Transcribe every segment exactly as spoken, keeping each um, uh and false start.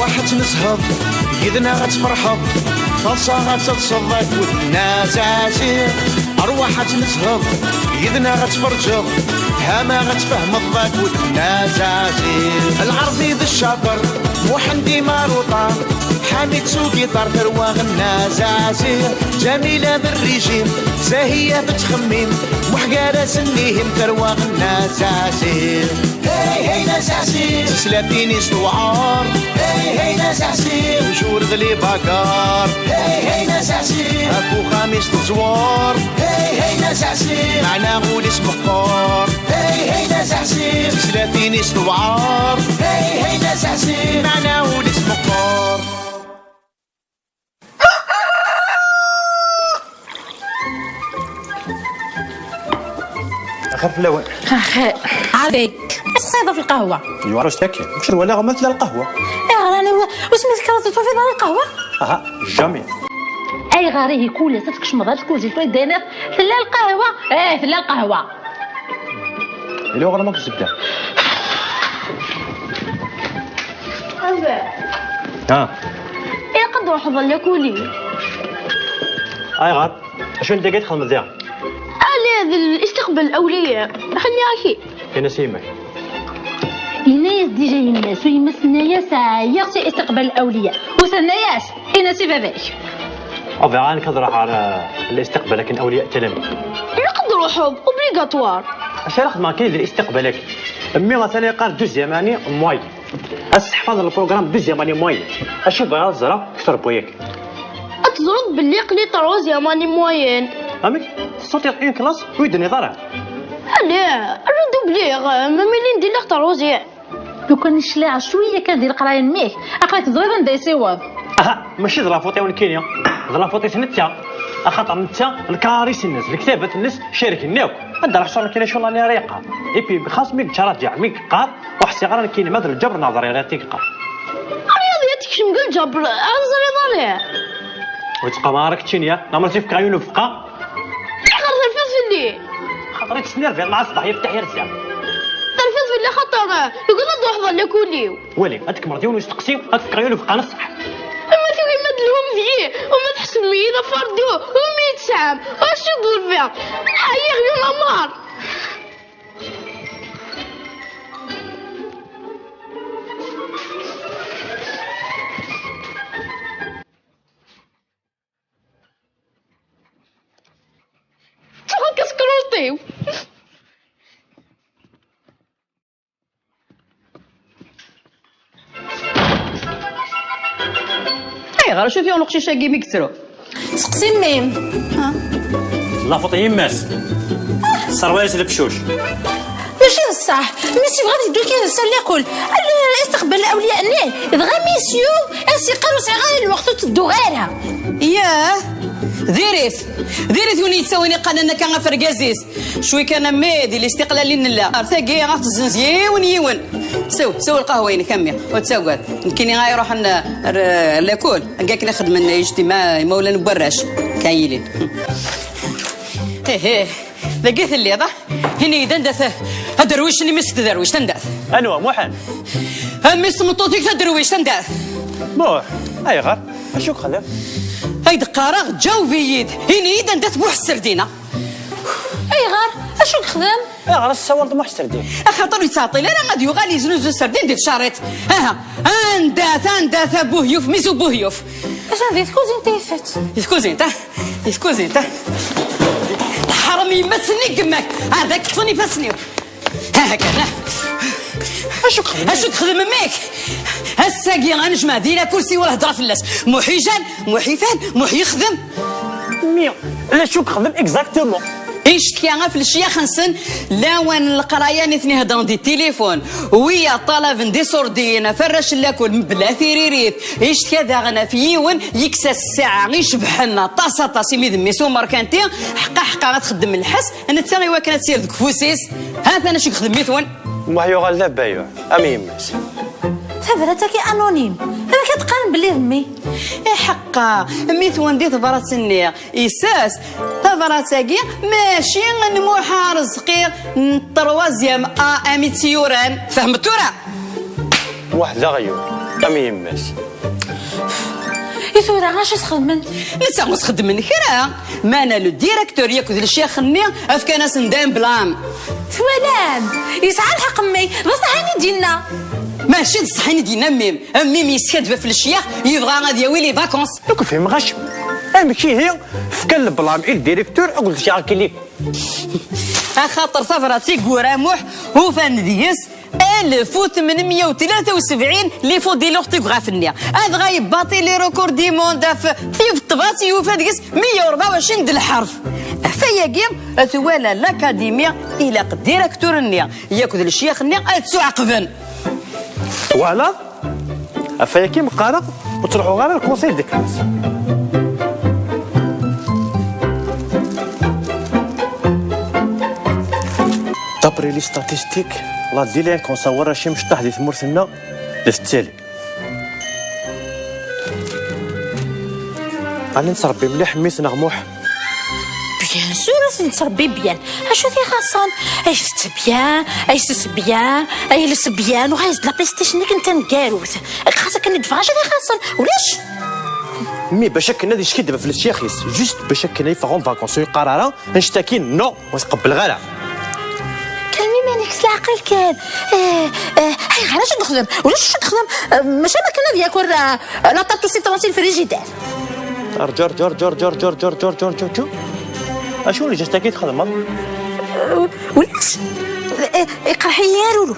Ruḥ ad tnezheḍ, yid-neɣ ad tferḥeḍ, taḍsa ad teḍseḍ akked Nna Zazi. Arwaḥ ad tnezheḍ, yid-neɣ ad tferǧeḍ, fehmeɣ ad tfehmeḍ akked Nna Zazi. Lɛerbi d ccaṭer, Muḥend imaruṭa, Ḥamid s ugiṭar, tarwa Nna Zazi. Ǧamila d rrijim, Zahiya tettxemmim, Muḥ gar-asen ihim, tarwa Nna Zazi. Hey, hey, Nna Zazi. Tislatin-is tewɛer. Hey, hey, Nna Zazi. Tujur d libagar. Hey, hey, Nna Zazi. Ɣef uxxam-is teẓwer. Hey, hey, Nna Zazi. Meɛna ul-is meqqer. Hey, hey, Nna Zazi. Tislatin-is tewɛer. Hey, hey, Nna Zazi. Meɛna ul-is meqqer. Xir fell-awen. Xir. Ɛadek. Ad txeṣṣiḍ ɣef lqahwa. Yuɛer ustak. Mkir wala ma tella lqahwa. Ayɣer ani wa-, usmi tekkreḍ ur tufiḍ ara lqahwa? Aha, jamais. Ayɣer ihi kul ass ad tkecmeḍ ar tkuzit u d-tiniḍ tella lqahwa? Eh, tella lqahwa. Yella uɣrum akked zzebda. Ha. Ilaq ad d-truḥeḍ ɣer lakul-iw. Ayɣer? Acu n dagi txedmeḍ diɣ? Ali, d listiqbal awliya. Xemmiɣ-ak-id. Ini-as i yemma-k. Yenna-yas dija yemma-s, u yemma-s tenna-yas ɛyiɣ si istiqbal awliya. U tenna-yas, ini-as i baba-k. Ur bɣiɣ ara nekk ad ruḥeɣ ɣer, eh, listiqbal akken awliya talami. Ilaq ad d-truḥeḍ, obligatoire. Acu ara xedmeɣ akken di listiqbal-agi? Mmi atan yeqqar deuxième année moyenne. Ad sseḥfaḍen lprogram deuxième année moyenne. Acu bɣiɣ ad ẓreɣ kter n wayagi? Ad teẓreḍ belli aql-i troisième année moyenne. Amek? Tessutiḍ une classe ur yi-d-tenniḍ ara? Ala, redoubler, ma mi lin di la troisième. Lukan neclaɛ cwiya kan di leqraya n mmi-k, aql-ak teẓriḍ anda yessiweḍ. Aha, mačči d la faute-iw nekkini, d la faute-is netta. Axaṭer netta, lkaṛaris-nnes, lektabat-nnes, cerken akk. Anda ara ḥṣuɣ nekkini acu n l'année ara yeqqar? Et puis, xas mi yettṛaǧa, mi yeqqar, ur ḥṣiɣ ara nekkini ma d lǧebr neɣ d rriɣ i t-yeqqar. Rriɣ ad tekcem deg lǧebr, ad ẓriɣ ḍalli. Ur ttqam ara keččini, ya, neɣ ma s-ifka yiwen ufeqqa. Ayɣer terfiḍ fell-i? Xaṭer i tesnerviḍ mɛa ṣṣbeḥ yeftaḥ irza. Terfiḍ fell-i xaṭer, eh, yugi ad d-truḥeḍ ɣer lakul-iw. Wali, ad tkemmreḍ yiwen usteqsi, ad k-fkeɣ yiwen ufeqqa n ṣṣeḥ. Ma tugim ad d-telhum deg-i, u ma tḥesbem-iyi d afardu, u mi yi-tesɛam, acu d-ḍelbeɣ? Ɛyiɣ, yal amar. Ttaɣ-d tasekruṭ-iw. Ayɣer, acu t-yuɣen uqcic-agi mi yettru? Seqsi mmi-m. La faute yemma-s. Tesserwa-yas lebcuc. Mačči d ṣṣeḥ. Mmi-s yebɣa ad yeddu kan s lakul. Al-, isteqbal awliya-nni. Dɣa mmi-s yuɣ, as-yeqqar ur sɛiɣ ara lweqt, ur ttedduɣ ara. Yah, diri-t. Diri-t win yettawin iqqanen akka ɣef rgaz-is. Cwi kan a mmi, di listiqlal i nella. Ar tagi, ad ɣ-tezzenz yiwen yiwen. Sew, sew lqahwa-inek a mmi, ur ttagad. Nekkini ara iruḥen ar, ar lakul, akka akken i xedmen yijtima imawlan n warrac, kan yilin. Ih, ih, dagi telliḍ, ah? Ini-yi-d anda-t aderwic-nni, mmi-s n tderwict, anda-t? Anwa, Muḥend? A mmi-s n tmeṭṭut-ik taderwict, anda-t? Muḥ, ayɣer? Acu k-xdem? Ay d-qqareɣ, ǧaweb-iyi-d. Ini-yi-d anda-t Muḥ Serdina. Ayɣer? Acu yexdem? Ayɣer i tessawaleḍ Muḥ Serdin? Axaṭer ur yettɛeṭṭil ara ad yuɣal yeznuzu serdin di tcariṭ. Aha, anda-t, anda-t a Buhyuf, mmi-s u Buhyuf? Atan di tkuzint ay itett. Di tkuzint, ah? Di tkuzint, ah? Teḥrem yemma-s-nni deg yemma-k. Ah, ad ak-ṭṭfen ifassen-iw. Aha kan, ah. Acu yexdem? Acu yexdem mmi-k? Ass-agi ad nejmeɛ dinna akersi wala hedra fell-as. Muḥ ijan, Muḥ ifan, Muḥ yexdem. Mmi, d acu yexdem exactement? Icetki ɣef lecyax-nsen, lawan n leqraya nitni heddren di tilifun, wiyaḍ ṭalaben d iṣurdiyen ɣef arrac n lakul mebla tiririt. Icetki daɣen ɣef yiwen yekkes-as ssaɛa icebḥen aṭas, aṭas, imi d mmi-s umerkanti, ḥqa, ḥqa ad txeddem lḥess, netta i wakken ad tt-yerr deg ufus-is. Ha-t-an acu yexdem mmi-twen. Muḥ yuɣal d abayuɛ am yemma-s. Tabrat-agi anonyme. Amek ad qqaren belli d mmi? Iḥeqqa, mmi-twen di tebrat-nni isas tabrat-agi mačči n Muḥ Arezqi n troisième A M i tt-yuran. Tfehmeḍ tura? Muḥ d aɣyul. Am yemma-s. I tura, acu s-xedmen? Netta ur s-xeddmen kra. Mana le directeur yakk d lecyax-nni, fkan-asen-d un blâme. Twalam? Yesɛa lḥeqq mmi, d ṣṣeḥ ayen i d-yenna. Mačči d ṣṣeḥ ayen i d-yenna mmi-m. Mmi-m yeskaddeb ɣef lecyax, yebɣa ad yawi les vacances. Ur k-fhimeɣ acemma. Amek ihi fkan le blâme i le directeur akked lecyax-agi? Axaṭer tabrat i yura Muḥ, ufan deg-s alef u tmenmya u tlata u sebɛin les fautes de l'orthographe-nni. Adɣa yebbaṭi les records du monde ɣef tif ṭṭbas, yufa deg-s meyya u rebɛa u ɛecrin d lḥerf. Ɣef wayagi, twala l'Académie, ilaq directeur-nni yakk d lecyax-nni ad ttwaɛaqben. Twalaḍ? Ɣef wayagi meqqareɣ ur ttruḥuɣ ara le conseil de classe. D'après les statistiques, la délinquance n warrac imecṭaḥ di tmurt-nneɣ la tettali. Ɛni nettṛebbi mliḥ mmi-s neɣ Muḥ? Bien sûr, ad nettṛebbi bien. Acu t-ixaṣṣen? Ay tett bien, ay tess bien, ay les bien, uɣal-as-d la PlayStation-ik n taneggarut. Xas akken i d-teffeɣ, acu t-ixaṣṣen? Ulac! Mmi, bac akken ad iskiddeb ɣef lecyax-is, juste bac akken ad yeffeɣ en vacances, ur yeqqar ara, annect-agi, non, ur t-qebbleɣ ara. Kalmi iman-ik s leɛqel kan. Eh, eh, ayɣer acu d-texdem? Ulac acu d-texdem. Eh, maca ma kan ad yaker, eh, la tarte au citron si le frigidaire. Rǧu, rǧu, rǧu, rǧu, rǧu, rǧu, rǧu, rǧu, rǧu. Acu n lǧest-agi txedmeḍ? Eh, ulac. Eh, iqerḥ-iyi arulu.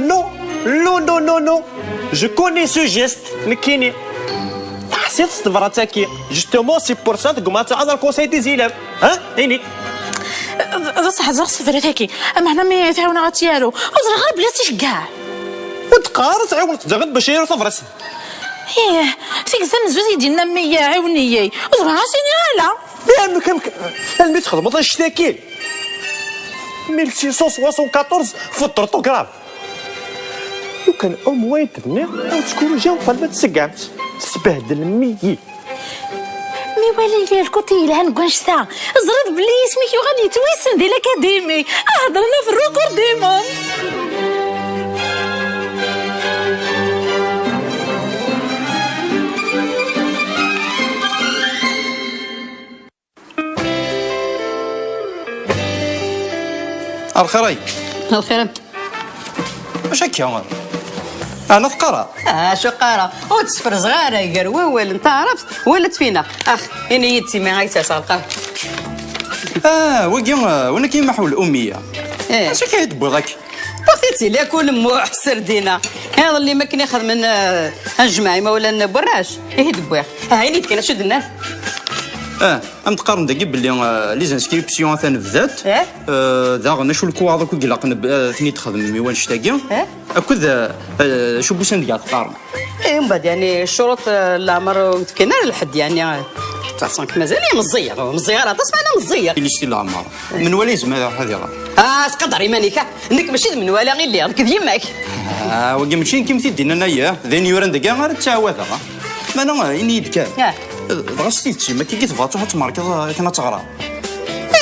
Non, non, non, non, non. Je connais ce geste, nekkini. Teḥsiḍ s tebrat-agi. Justement, c'est pour ça tegma ad tɛad ar conseil des élèves. Ha? Ini. D ṣṣeḥ, ẓriɣ s tebrat-agi. Ameḥna mi tɛiwneɣ ad tt-yaru. Ur ẓriɣ ara belli ad tt-iceggeɛ. Ur d-qqar, tɛiwneḍ daɣen bac yaru tabrat. Ih, tikkelt tamezzut i d-yenna mmi-ya, ɛiwen-iyi. Ur ẓriɣ ara s-iniɣ ala. Amek, amek, almi txedmeḍ annect-agi? Mille six cent soixante-quatorze, faute d'orthographe. Lukan au moins d-nniɣ, ad tettkurriji uqbel ma tseggɛemt. Tesbehdlem-iyi. Mi wali lkuṭi yelhan deg wannect-a, ẓriɣ belli isem-ik yuɣal yettwassen di l'Académie. Heddren ɣef record du monde. Alxir-ik. Alxir. Acu akka? Ɛni teqqareḍ? Ah, acu qqareɣ? Ur tt-sferzeɣ ara gar wawal n taɛrabt wala tfinaɣ. Ax, ini-yi-d sima ay tesɛa lqahwa. Ah, wagi, ah, win akka i maḥu l'ummiya. Eh. Acu akka i d-tewwiḍ akka? Ur t-id-tili akk lemmuḥ serdina. Iḍelli mi akken i xedmen, eh, anejmaɛ imawlan n Burrac, ihi d-wwiɣ. Ah, ini-d kan acu d-nnan. Ah, am d-qqaren dagi belli, eh, les inscriptions atan bdant. Eh? Eh, daɣen acu lekwaɣeḍ akk i ilaqen, eh, ten-id-txedmem i wannect-agi? Eh? Akked, eh, eh, acu n wussan deg ara teqqarem? Eh, mbeɛd, yani, ccuruṭ, eh, leɛmer ur d-fkan ara lḥedd, yani, eh, de toute façon, mazal-iyi meẓẓiyeɣ, ur meẓẓiyeɣ ara aṭas, meɛna meẓẓiyeɣ. Ini-as-t i leɛmer. Menwala yezmer ad iɣer? Ah, sqadar iman-ik, ah. Nekk mačči d menwala i lliɣ, nekk d yemma-k. Ah, wagi mačči nekk i m-t-id-yennan aya. D ayen yuran dagi ara ttɛawadeɣ, ah. Meɛna, eh, ini-yi-d kan. Ah. Eh, dɣa s tidet, ma akka i tebɣa ad truḥ ad tmerkeḍ, eh, akken ad teɣreḍ?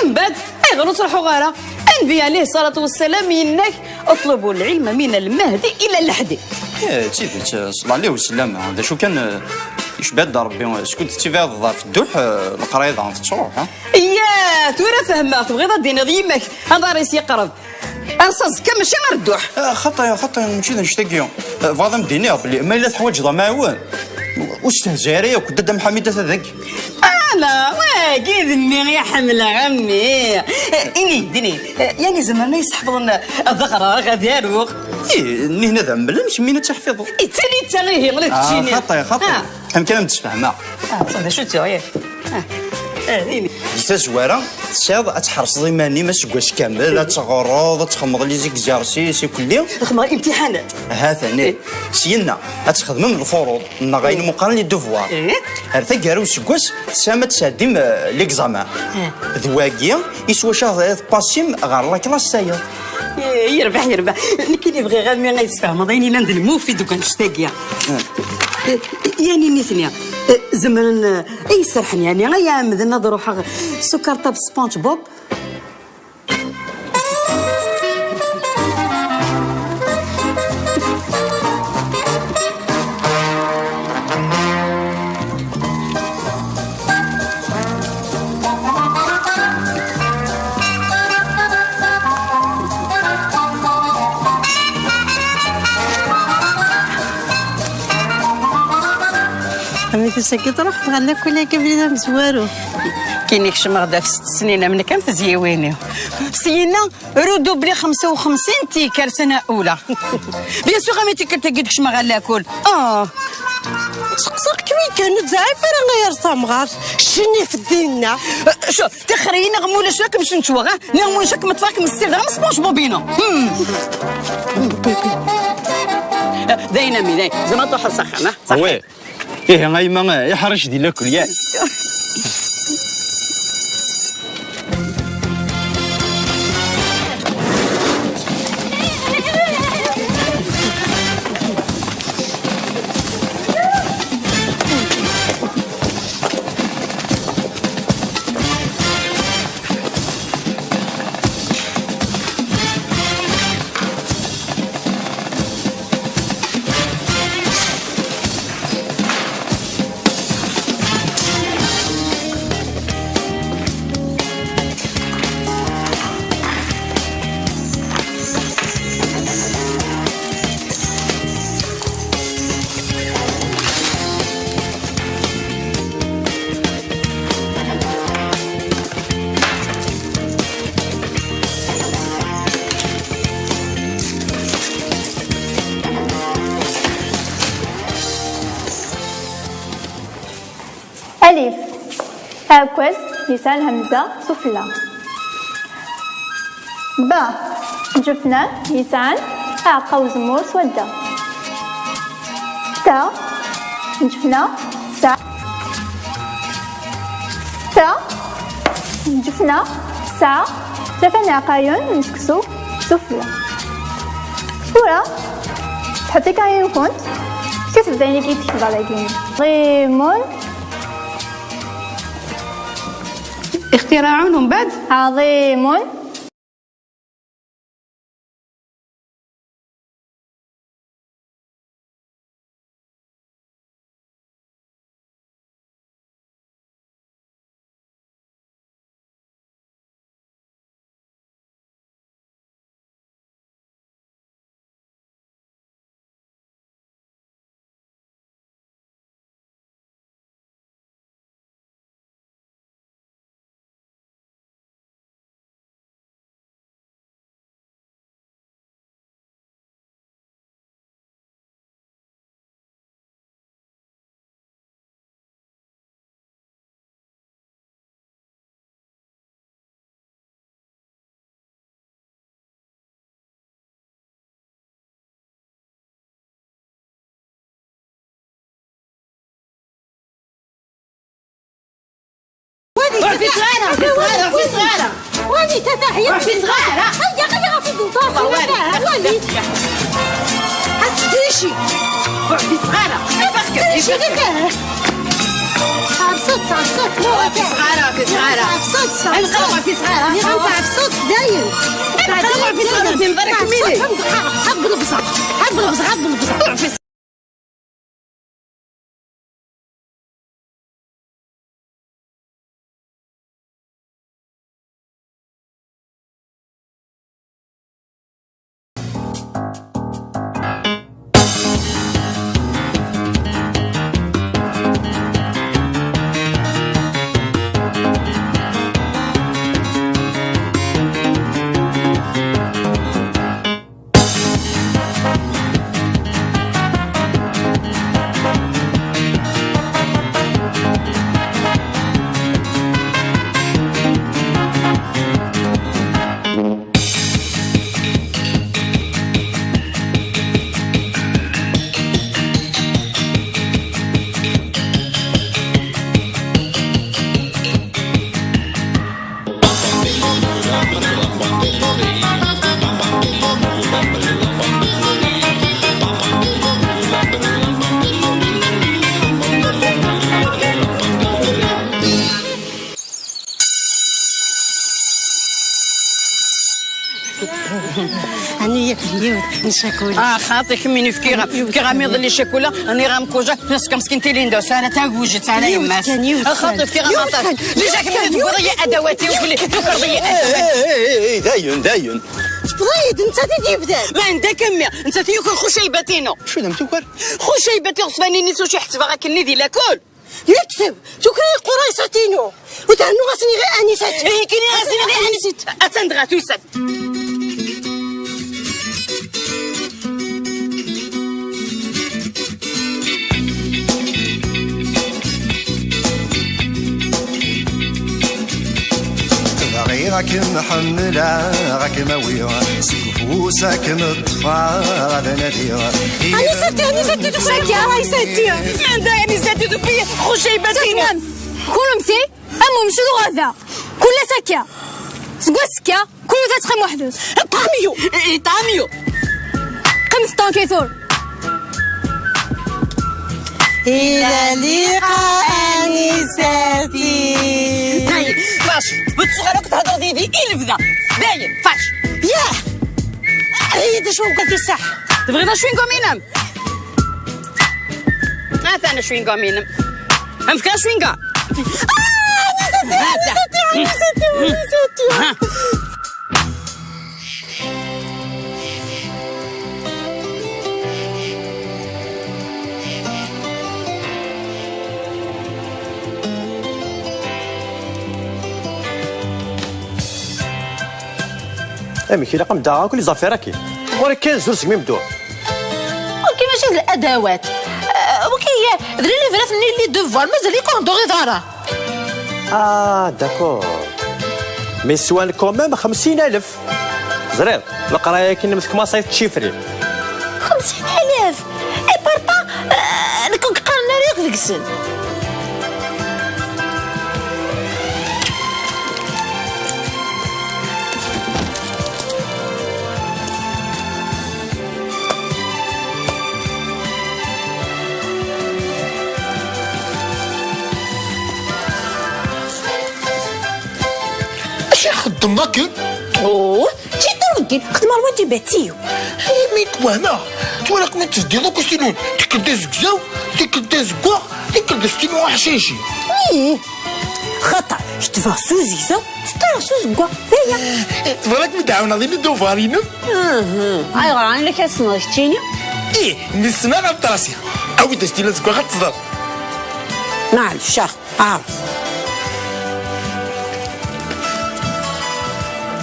Mbeɛd, ayɣer ur ttruḥuɣ ara? Nnbi ɛlihi ṣṣalatu wassalam yenna-k: "Uṭlubu lɛilma mina lmahdi ila lahdi." Eh, d tidet, eh, ṣṣalatu wassalam, d acu kan, eh, icba-d Ṛebbi, eh, skud tettibiɛeḍ ɣef dduḥ, eh, leqraya daɣen tettruḥ, ha? Yah, tura fehmeɣ, tebɣiḍ ad d-tiniḍ yemma-k, aḍar-is yeqreb. Ar s aẓekka, mačči ar dduḥ. Ah, xaṭi, xaṭi, mačči d annect-agi. Ah, bɣiɣ ad am-d-iniɣ belli ma yella teḥwaǧeḍ amɛawen, ur stehzay ara yakk, Dda Mḥamid ata dagi. Ala, wagi d mmi i ḥemmleɣ, a mmi. Eh, ini-d, ini-d, eh, yani zemren ad yi-sḥefḍen ad ɣreɣ, ad aruɣ? Ih, nihin ad ḥemmlen, kemmini ad tḥfiḍeḍ. Ittali ittali ihi, ula d keččini. Ah, xaṭi, xaṭi. Ah. Qqim kan ad m-d-sfehmeɣ. Ah, d acu-tt, ih? Ah, ah, ini. Di tazwara, tesɛiḍ ad tḥerseḍ iman-im aseggas kamel, ad teɣreḍ, ad txedmeḍ les exercices, ikelli. Xedmeɣ imtiḥanat. Ha-t-an, ih. Syenna, ad txedmem lfuruḍ, neɣ ayen umi qqaren les devoirs. Ih. Ar taggara n useggas, tesɛam ad tesɛeddim, eh, l'examen. Ih. D wagi, i s wacu ad tpasim ɣer la classe tayeḍ. Eh, yerbeḥ, yerbeḥ. Nekkini bɣiɣ a mmi ad yi-tesfehmeḍ ayen yellan d lmufid deg wannect-agi. Eh. Eh, yani nitni, eh, zemren, eh, ad yi-serḥen, yani, ad yi-ɛemmden ad ruḥeɣ s ukarṭab SpongeBob? Mi tusaki truḥ tɣalla kul akka brid amezwaru. Kini kecmeɣ-d ɣef sett snin am nekk am tezyiwin-iw. Syinna, redoublé xemsa u xemsin tikkal sena ula. Bien sûr, am tikkelt-agi d-kecmeɣ ɣer lakul. Ah. Seqsaɣ-kem-id kan, ur tzeɛɛef ara ay ar tamɣart. Ccinif dinna. Tixri neɣ mulac akken cneččweɣ, ha? Neɣ mulac akken meṭṭfeɣ akken messireɣ am SpongeBob-inu. Hmm. D ayen am, d ayen. Zemreɣ ad truḥeḍ s axxam, ha? Oui. Ihi a yemma, iḥṛec di lakul, yak? Alif, aɛekkaz yesɛa lhemza sufella. Ba, lǧufna yesɛan aɛeqqa uzemmur s wadda. Ta, lǧufna tesɛa, ta, lǧufna tesɛa tlata n iɛeqqayen n seksu sufella. Tura, tḥeḍ tikayin-nkent, kkset d ayen i d-tekba dagi. Ḍimun. اختراع بعد. عظيم. وادي روح في صغيرة، في صغيرة، في صغيرة. وادي تتحيا روح في صغيرة. هيا، هيا، في الدوطاس، والله وادي. وادي. هسديشي. روح في صغيرة. هسديشي، هيا. عبسط، عبسط، روح في صغيرة، في صغيرة. عبسط، عبسط. نقلب في صغيرة. نقلب عبسط، دايم. نقلب في صغيرة، في نظرك ميني. عبسط، حب البصح. حب البصح، حب البصح. روح في Ani yiwet n ccakula. Ah, xaṭi, kemmini fkiɣ, fkiɣ-am iḍelli ccakula, nniɣ-am kuja, neskem skin tili nda, sala tagujet, sala yemma-s. Yiwet kan, yiwet kan. Ah, xaṭi, fkiɣ-am aṭas. Déjà kemmini tewwiḍ-iyi adawati, ukli, tukerḍ-iyi. Eh, eh, eh, eh, eh, dayen, dayen. Ẓid, nettat i d-yebdan. Ma anda-k a mmi? Nettat i yuker Xucaybat-inu. Acu d am-tuker? Xucaybat iɣeṣban-ini s ucu ḥettbeɣ akken-nni di lakul. Yekteb, tuker-iyi qurayṣat-inu. Ur trennu ɣas niɣi Anisat. Ihi kini ɣas niɣi Anisat. Attan dɣa tusa-d. Bɣiɣ ad kem-ḥemmleɣ, ad kem-awiɣ, seg ufus ad kem-ṭṭfeɣ, ad nadiɣ. Anisati, Anisati, tufiḍ? Anisati. Anda Anisati tufiḍ? Xucaybat-inu. Kunemti, am umcum uɣerda. Kul ass akka. Seg wass akka, kul ass ad teqqim weḥd-s. Ṭamiyu! Ṭamiyu! Qqimet ṭankitur. Ila liqa Anisati. Dayen, fac, ur tettuɣal akk thedreḍ yid-i i lebda. Dayen, fac. Yah! Ay, d acu akka fi ṣṣeḥ? Tebɣiḍ acwingum-inem? Atan acwingum-inem. Am fkan acwingum. Ah, Anisati, Anisati, Anisati, Anisati. Amek ilaq am daɣ akk les affaires-agi? Ɣur-k kan zdur segmi m-dduɣ. Wagi mačči d ladawat. Eh, wagi, d les livres-nni, les devoirs, mazal-ik ur d-tuɣiḍ ara. Ah, d'accord. Mais swan quand même xemsin alef. Ẓriɣ, leqraya-agi-nnem tekmaṣ-it tcifri. Xemsin alef? Et pourtant, eh, nekk ur qqaren ara yakk deg-sen. Acu ixeddem akken? Oh, ǧiṭ awegin, xedmeɣ lwaǧibat-iw. Imi twehmeɣ, twalaɣ mi tezdiḍ akk s tilun, tikkelt d azegzaw, tikkelt d azeggaɣ, tikkelt d as tilun aḥcici. Ih, xaṭer ketbeɣ s uzegzaw, tteṭṭareɣ s uzeggaɣ, d aya. Eh, tebɣiḍ ad kem-id-ɛawneɣ di leduvar-inem? Aha, ayɣer ɛni la k-ssneɣ keččini? Ih, mi ssneɣ ad ṭrasiɣ. Awi-d as tilun azeggaɣ ad teẓreḍ. Maɛlec, ax. Ɛreḍ.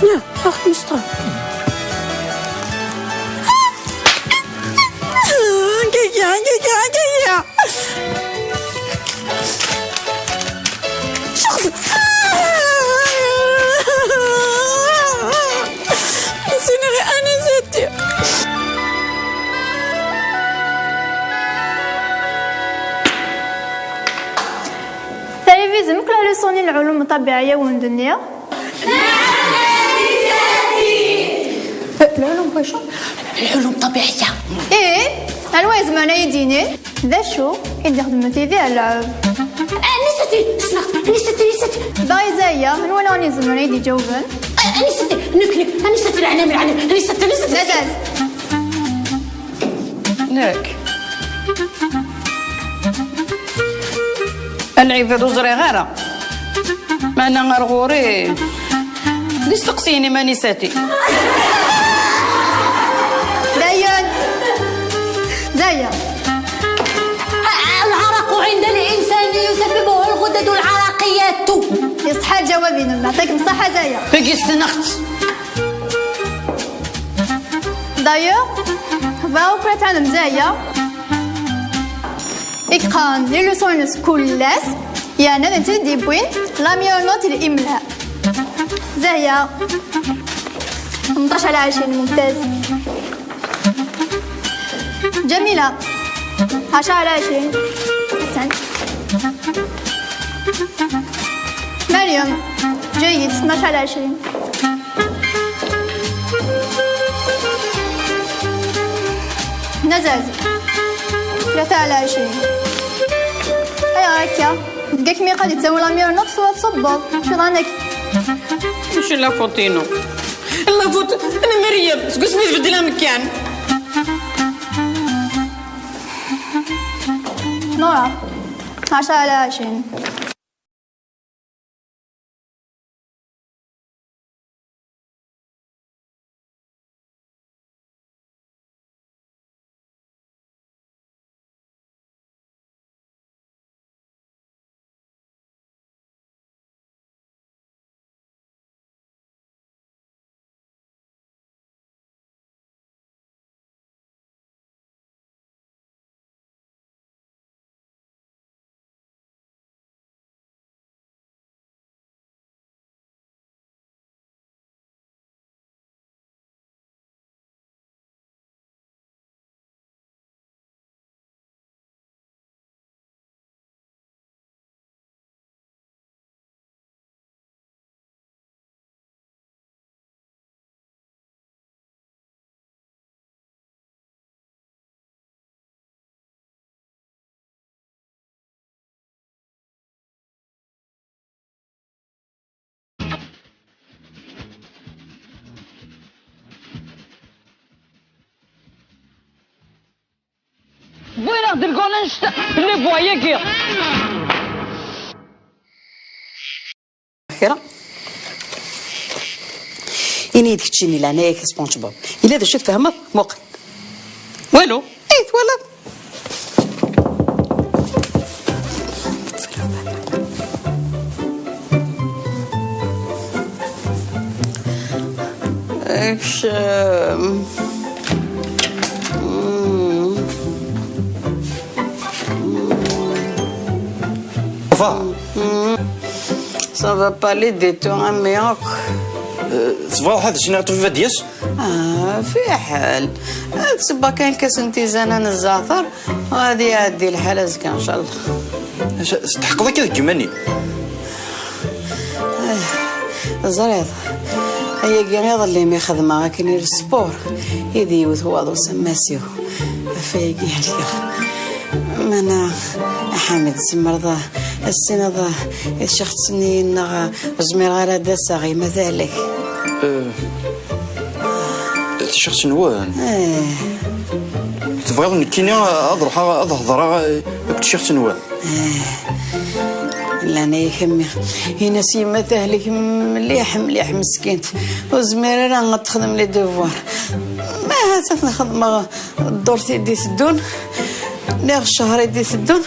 Ya, ax, Mustafa. Gaya, gaya, gaya. Şuxs. Sini ɣi ana zati. Tayi vizem akk la leçon-nni n lɛulum ṭabiɛiyya wen-d-nniɣ. Eh, lɛulum wacu? Lɛulum ṭabiɛiyya. Ih, anwa izemren ad yi-d-yini d acu i d-ixedmen tidi ɣer lɛeb? Eh, Anisati, ssneɣ-tt, Anisati, Anisati. Dɣa Zaya, anwa daɣen izemren ad yi-d-iǧawben? Eh, Anisati, nekk, nekk, Anisati, leɛnam, leɛnam, Anisati, Anisati. Mazal. Nekk. A lɛibad, ur ẓriɣ ara. Meɛna ar ɣur-i d isteqsiyen i Anisati. Dayen. Dayen. العرق عند الإنسان يسببه الغدد العرقية. Yeṣṣeḥ lǧawab-inem, yeɛṭikem ṣṣeḥḥa Zaya. Tagi ssneɣ-tt. D'ailleurs, bɣiɣ akk ad tɛelmem Zaya i yeqqaren les leçons-ines kul ass, yerna d netta i d-yewwin la meilleure note i l'imla. Zaya, ثمنطاش على عشرين، ممتاز. جميلة، عشرة على عشرين. أحسنت. مريم، جيد، اثناش على عشرين. نزاز، ثلاثة على عشرين. أيا هكا، دقيق مي قد يتسوي la meilleure note سوا تصبر. شو ظنك؟ ماشي la faute-inu. La faute n Meryem, seg wasmi tbeddel amekkan. نورا، عشرة على عشرين. Deg annect le boyagi. Kra. Ini-d keččini leɛnaya-k, SpongeBob. Yella d acu tfehmeḍ? Muqel. Walu. Ay twalaḍ? Action. Mm. Ça va? Mm. Ça va pas l'aider, toi, hein, mais ok. Euh, tebɣiḍ ad as-iniɣ i ṭṭbib ad d-yas? Ah, fiḥel. Ad tsebbeḍ kan lkas n tizan n zzeɛter, ad iɛeddi lḥal azekka, ncallah. Tḥeqqeḍ akka deg yiman-im? Ah, teẓriḍ, ayagi iḍelli mi xedmeɣ akken i lspur, i d-yewwet waḍu s ammas-iw. Ɣef wayagi helkeɣ. Meɛna, a Ḥamid, tzemreḍ a, a tessineḍ a, i tcixet-nni-nneɣ, ur zmireɣ ara ad d-aseɣ, yemma tehlek. Eh, tcixet-nwen? Eh. Tebɣiḍ nekkini ad ruḥeɣ ad hedreɣ akked tcixet-nwen? Eh. Llan-ak a mmi. Ini-as yemma tehlek mliḥ, mliḥ, meskint. Ur zmir ara ad texdem les devoirs. Ma ahat ad ten-xedmeɣ ddurt i d-iteddun, neɣ ccher i d-iteddun,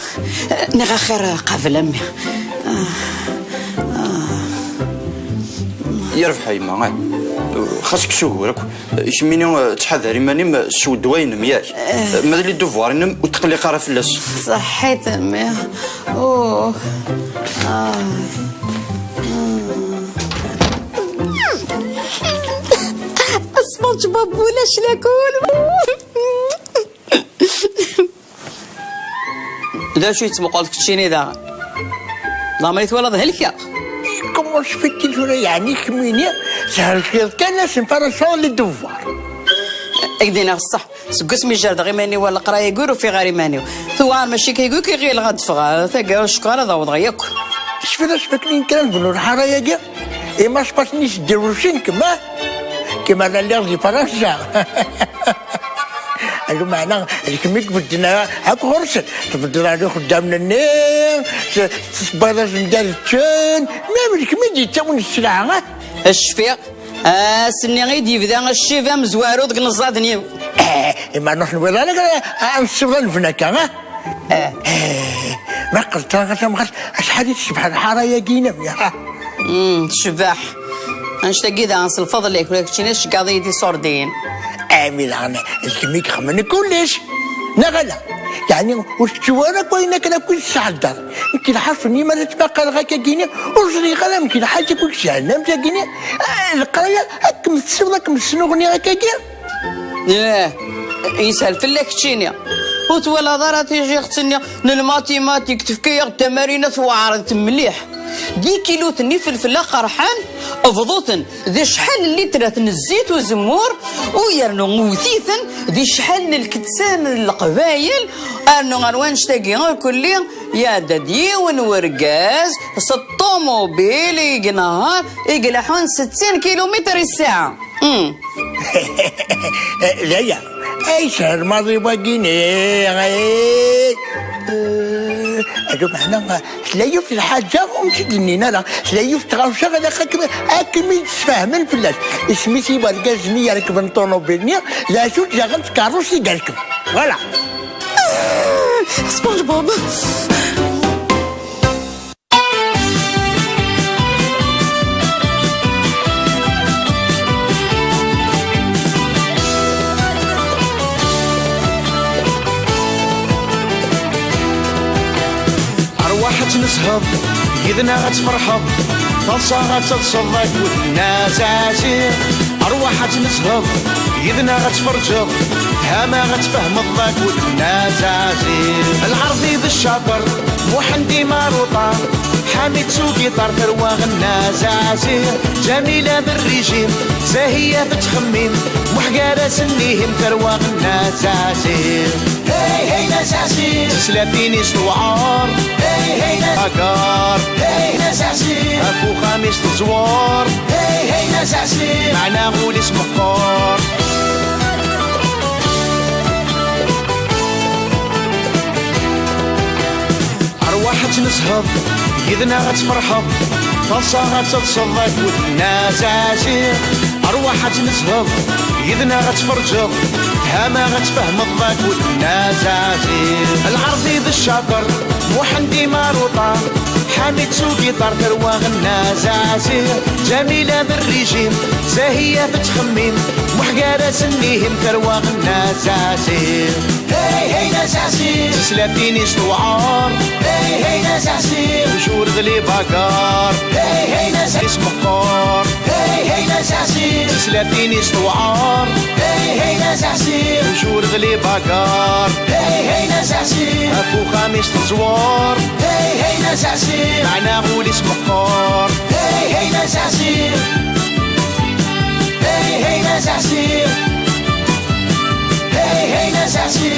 neɣ axir qabel a mmi. Ah, ah. Yerbeḥ a yemma, ah. Xas kkes ugur akk. Kemmini, eh, ttḥadar iman-im, eh, sweddwa-inem, yak? Eh. Eh, ma d les devoirs-inem, ur tqelliq ara fell-as. Ṣaḥḥit a mmi. Oh. Ah. SpongeBob ulac lakul. D acu yettmuqul keččini daɣen? Lamer i twalaḍ helkeɣ. Comment se fait-il tura, yeɛni kemmini thelkeḍ kan asenfar ad tesɛuḍ les devoirs? Ad k-d-iniɣ ṣṣeḥ, seg wasmi jerdeɣ iman-iw ar leqraya-agi ur ufiɣ ara iman-iw. Tuɣal mačči kayagi i ɣileɣ ad d-ffɣeɣ, taggara ur cukkeɣ ara ad awḍeɣ yakk. Cfiɣ asfakli n kra n bnu lḥara-agi, imaspasen-is dderwcen kemm, ah? Kemm ara lliɣ di Fransa. Alu meɛna, d kemm i ibedden akk ɣur-sen. Tbeddeḍ ɣer ixeddamen-nni, t-, tessewwayeḍ-asen-d ad ččen. Même d kemm i d-yettawin sselɛa, ah? Cfiɣ, ass-nni i d-yebda ccib amezwaru deg ineẓẓaden-iw. Eh, iman ur tenwiḍ ara ad nessiweḍ ad nefn akka, ah? Eh. Eh, ma qqlent ɣer tamɣart, acḥal i tecbeḥ lḥara-yagi-inem, ya? Mm, tecbeḥ. Annect-agi daɣen s lfeḍl-ik, ula d keččini tceggeḍ-iyi-d iṣurdiyen. Ami daɣen, d kemm i ixemmen kullec, neɣ ala? Yeɛni, ur tettu ara akk ayen akken akk i tesɛeddaḍ. Nekk lḥaṣun, imi ara ttmaqaleɣ akkagini, ur ẓriɣ ara amek lḥaǧ akk i k-sɛellan akkagini, eh, leqraya, ad kem-tessiweḍ, ad kem-tesnuɣni akkagi. Eh, yeshel fell-ak keččini. Ur twalaḍ ara tijiɣt-nni n lmatimatik tefka-yaɣ-d tamarin-a tewɛer-d mliḥ. D ikiluten ifelfel aqerḥan, bḍu-ten d acḥal n litrat n zzit uzemmur, u yernu wwet-iten di cḥal n lkettan n leqbayel, rnu ɣer wannect-agi irkelli, iɛedda-d yiwen wergaz s ṭṭumubil i inehher, i ileḥḥun settin kilumitr i ssaɛa. Hmm. D aya. Ay, sher maḍi wagini, ay. Eh, adu meɛna, tella yiwet lḥaǧa ur m-tt-id-nnin ara. Tella yiwet tɣawsa ilaq ad kem-, ad kem-id-sfehmen fell-as. Isem-is i wergaz-nni irekben ṭumubil-nni, d acu d daɣen tkeṛṛust i yerkeb. Voilà. Ah, SpongeBob. Arwaḥ ad tnezheḍ, yid-neɣ ad tferḥeḍ, taḍsa ad teḍseḍ akked Nna Zazi. Arwaḥ ad tnezheḍ, yid-neɣ ad tferǧeḍ, tama ad tfehmeḍ akked Nna Zazi. Lɛerbi d ccaṭer, Muḥend Imaruṭa, Ḥamid s ugiṭar, tarwa Nna Zazi, Ǧamila d rrijim, Zahiya tettxemmim, Muḥ gar-asen ihim, tarwa Nna Zazi. Hey, hey, Nna Zazi. Tislatin-is tewɛer. Hey, hey, Nna Agar. Hey, Nna Zazi. Ɣef uxxam-is teẓwer. Hey, hey, Nna Zazi. Meɛna ul-is meqqer. Arwaḥ ad tnezheḍ, yid-neɣ ad tferḥeḍ, taḍsa ad teḍseḍ akked Nna Zazi. Arwaḥ ad tnezheḍ, yid-neɣ ad tferǧeḍ, tama ad tfehmeḍ akked Nna Zazi. Lɛerbi d ccaṭer, Muḥend Imaruṭa, Ḥamid s ugiṭar, tarwa Nna Zazi. Ǧamila d rrijim, Zahiya tettxemmim, Muḥ gar-asen ihim, tarwa Nna Zazi. Hey, hey, Nna Zazi. Tislatin-is tewɛer. Hey, hey, Nna Zazi. Toujours d les bagarres. Hey, hey, Nna Zazi. Is meqqer. Hey, hey, Nna Zazi. Tislatin-is tewɛer. Hey, hey, Nna Zazi. Toujours d les bagarres. Hey, hey, Nna Zazi. Ɣef uxxam-is teẓwer. Hey, hey, Nna Zazi. Meɛna ul-is meqqer. Hey, hey, Nna Zazi. Hey, hey, Nna Zazi. Hey, hey, Nna Zazi.